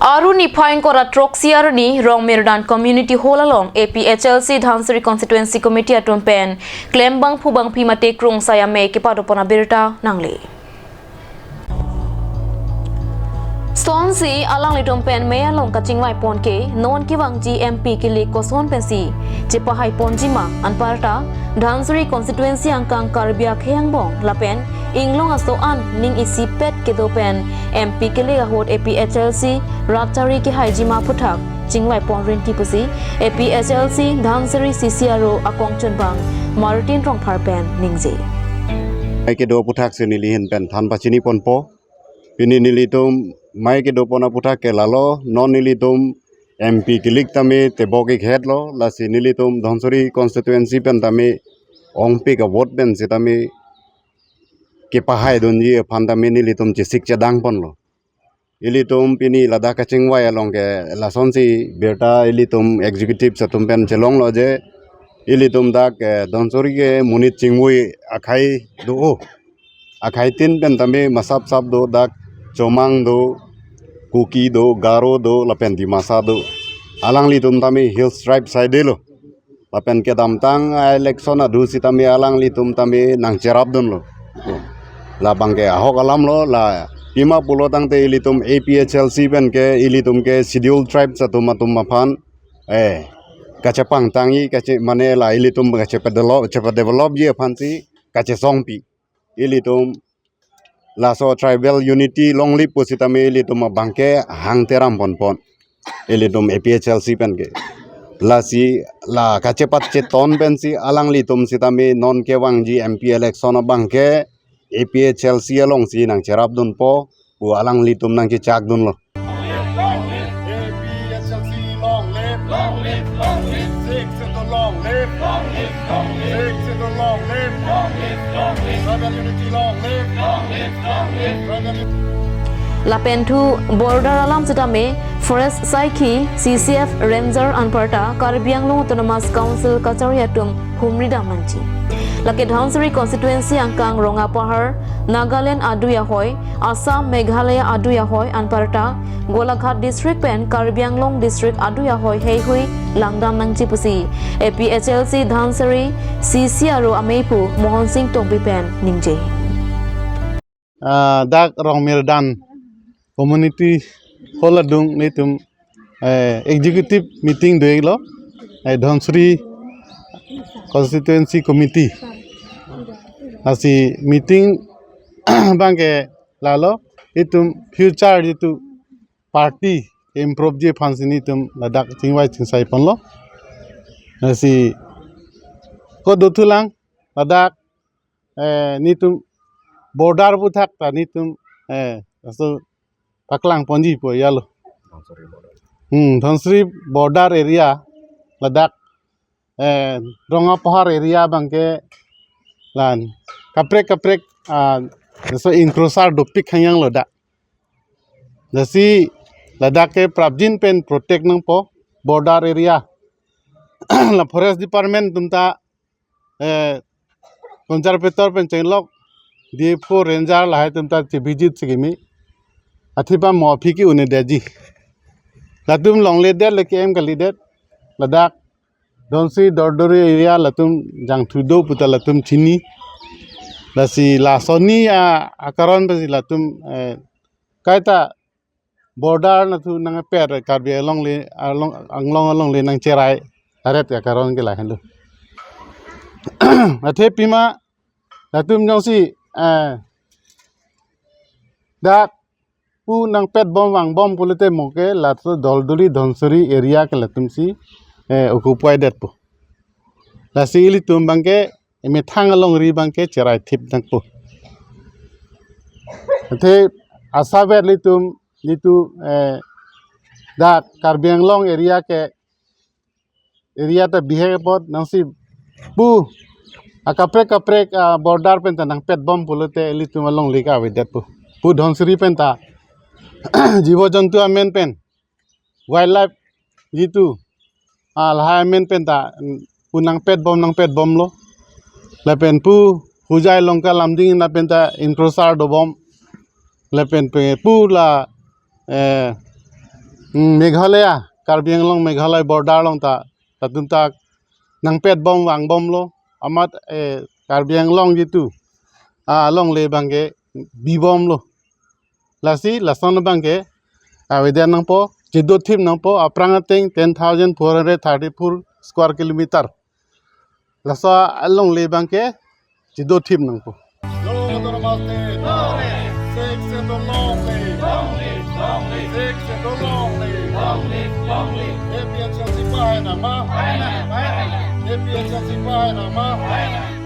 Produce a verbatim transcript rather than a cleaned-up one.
Arni niphai ingkoi ra throksi arni Rongmirdan Community Hall along A P H L C Dhansiri Constituency Committee atum pen klembangphu bangphi mate krungsai amei kepadopon abirta nangle. Sonsi alanglitum pen mei along kachingvaipon ke non kevangji M P kele koson pensi chepahaiponji ma anparta Dhansiri constituency angkang Karbi akhei angbong lapen inglong aso an ning isipet kedo pen M P kele ahut A P H L C rat chari kehaiji ma aphuthak chingvaipon rinti pusi A P H L C Dhansiri C C R O akongchunbang Martin Rongphar pen ningje. Mei kedo aphuthak si neli ahin pen than pachiniponpo. Pini nelitum mei kedopon aphuthak ke lalo, non nelitum M P kelik tame tebok ik het lo, lasi nelitum Dhansiri constituency pen tame ongpik a-vote pen sitame kepahaidunji aphan tame nelitum chesik chedangponlo. Ilitum pini ladak kachingvai along ke lasonsi birta ilitum executives atum pen chelonglo je ilitum dak, eh, Dhansiri ke monit chingvai akhei do. Akhei tin pen tame masap sap do, dak Chomang do, Kuki do, Garo do, lapen Dimasa do. Alanglitum tame Hills Tribe side lo. Lapen kedamtang a-election adu sitame alanglitum tame nangcherapdunlo. Labang ke ahok alam lo, la pima pulo tangte ilitum A P H L C pen ke ilitum ke Scheduled Tribes atum atum aphan, eh, kachepangtangji, kache mane la ilitum kachepadevelop, chepadevelopji aphansi kachesongpi. Ilitum laso tribal unity longlip pusitame ilitum abang ke hangteram ponpon. Ilitum A P H L C pen ke. Lasi la kachepat cheton pensi alanglitum sitame non kevangji M P election abang ke A P H L C alongsi nangcherapdunpo pu alanglitum nangkechakdunlo. Long live, long live, long live. A P H L C long live. Long live, long live. Sixth Schedule long live. Long live, long live. Sixth Schedule long live. Long live, long live. Tribal unity long live. Long live, long live. Tribal unity. Lapen thu border alam sitame forest saikhi, C C F ranger anparta Karbi Anglong Autonomous Council kachari atum humridam nangji. Lake Dhansiri constituency angkang Rongapahar, Nagaland adui ahoi, Assam, Meghalaya adui ahoi anparta Golaghat district pen Karbi Anglong district adui ahoi heihui langdam nangji pusi A P H L C Dhansiri C C R O ameipu Mohon Sing Tokbi pen ningje. Ah, dak Rongmirdan Community Hall adung nelitum, eh, executive meeting do-iklo, eh, Dhansiri Constituency Committee. Lasi meeting abang ke lalo, itum future itum party improve ji aphansi nelitum ladak chingvai chingsaiponlo. Lasi ko dothulang ladak, eh, nelitum border aphuthak ta nelitum, eh, laso paklangponji pu yalo. Hmm, Dhansiri border area ladak, eh, Rongapahar area abang ke lan kaprek kaprek, ah, laso encroacher dopik hangyang lo dak. Lasi ladak ke prapjin pen protect nangpo border area. La forest department atum ta, eh, conservator pen chenglok, D F O ranger lahai atum ta che-visit si kimi. Athipamo aphi ke-un-edetji. Latum longledet le ke-em kalidet. Ladak Dhansiri Dordori area latum jangthu do puta latum chini. Lasi lasoni a, akaron pensi latum, eh, kaita border nathu nangpet Karbi alongle, along, Anglong alongle nangcherai aret akaron ke lahenlo. Athe pima latum jongsi, eh, dak pu nangpetbom vangbom pulote mo ke laso Dordori Dhansiri area ke latumsi, eh, occupy detpo. Lasi ilitum abang ke emethang alongri abang ke cherai thip nangpo. Athe asaver ilitum nelitum, eh, dak Karbi Anglong area ke area ta bihek apot nangsi pu akaprek kaprek, ah, border pen ta nangpetbom pulote ilitum alongle ke avedetpo. Pu Dhansiri pen ta jibo jontu amen pen, wildlife jitu, ah, lahai amen pen ta, mm, pu nangpetbom nangpetbomlo. Lapen pu Hojai Lanka Lumding lapen ta encroacher dobom. Lapen pe pu la, eh, Hmm, Meghalaya, Karbi Anglong Meghalaya border along ta, latum ta nangpet bom vang bomlo, amat, eh, Karbi Anglong jitu, ah, longle abangke bi bomlo. Lasi, lason abangke, ah, avedan nangpo, chedothip nangpo, aphrang ateng ten thousand four hundred thirty-four square kilometer. Laso alongle abangke chedothip nangpo. Long Autonomous State. Long live. Sixth Schedule long live. Long live, long live. Sixth Schedule long live. Long live, long live. A P H L C pahai nangma. Pahai nang, pahai nang. A P H L C pahai nangma. Pahai nang.